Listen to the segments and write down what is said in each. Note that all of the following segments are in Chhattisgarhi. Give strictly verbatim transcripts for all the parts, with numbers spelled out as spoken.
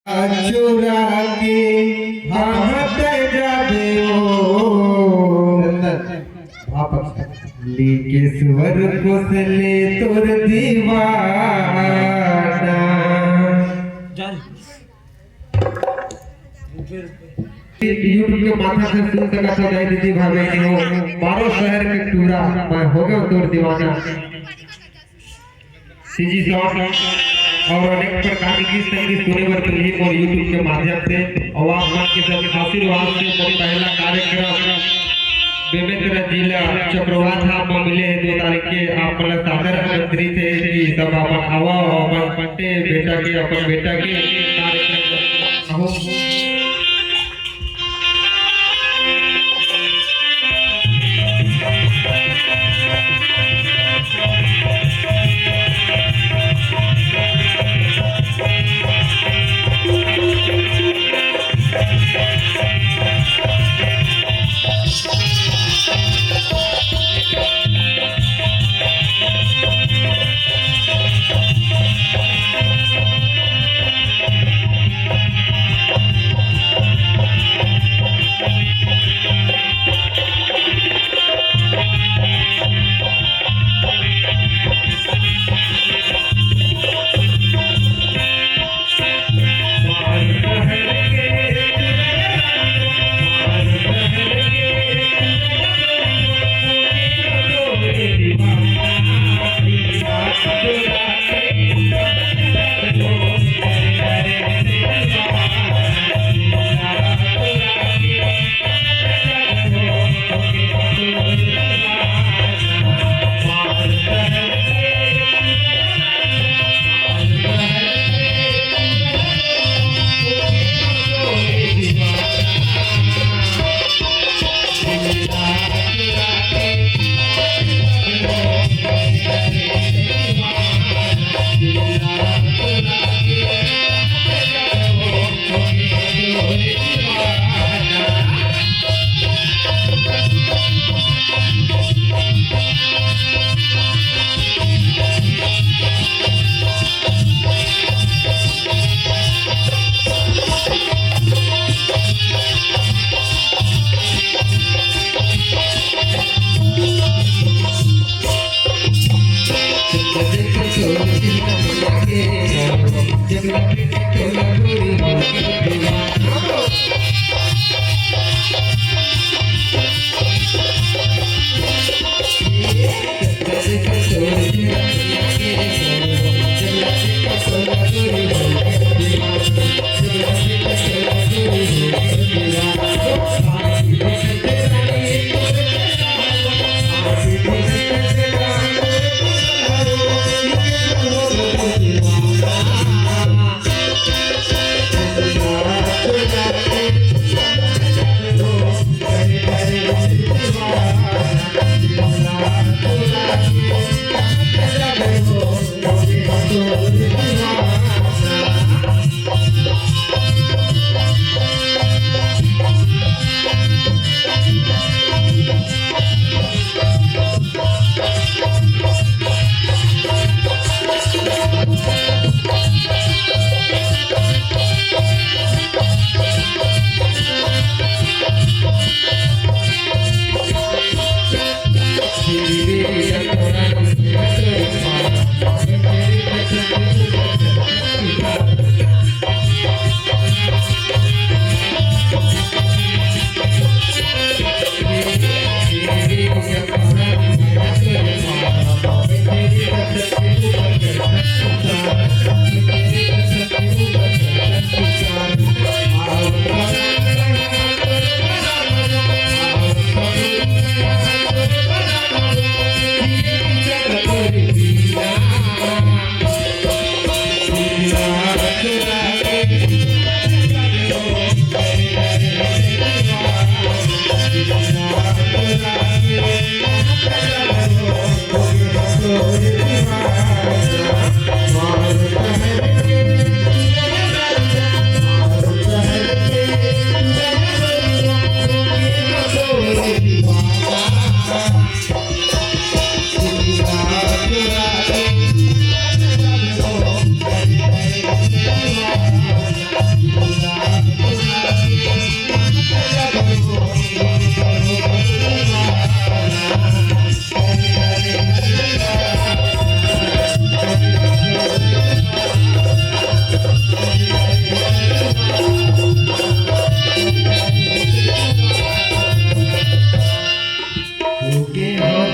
चुरा के भागत जाबे ओ। वापस। लीकेश्वर कोसले तोर दीवाना। YouTube के माध्यम से सुन सकत हो, दाई दीदी भाई बहन हो, बारह शहर के टूरा, मैं हो गया तोर दीवाना। सीजी सॉन्ग और अनेक प्रकार के गीत संगीत सुने बर मिलही मोर YouTube के माध्यम से। और आप मन के सब आशीर्वाद से मोर पहला कार्यक्रम बेमेतरा जिला चक्रवात धाम में मिले है दो तारीख के। आप मन ला सादर आमंत्रित है कि सब अपन आवा और अपन पंटे बेटा के, अपन बेटा के कार्यक्रम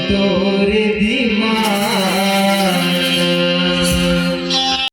तोरे दिमाग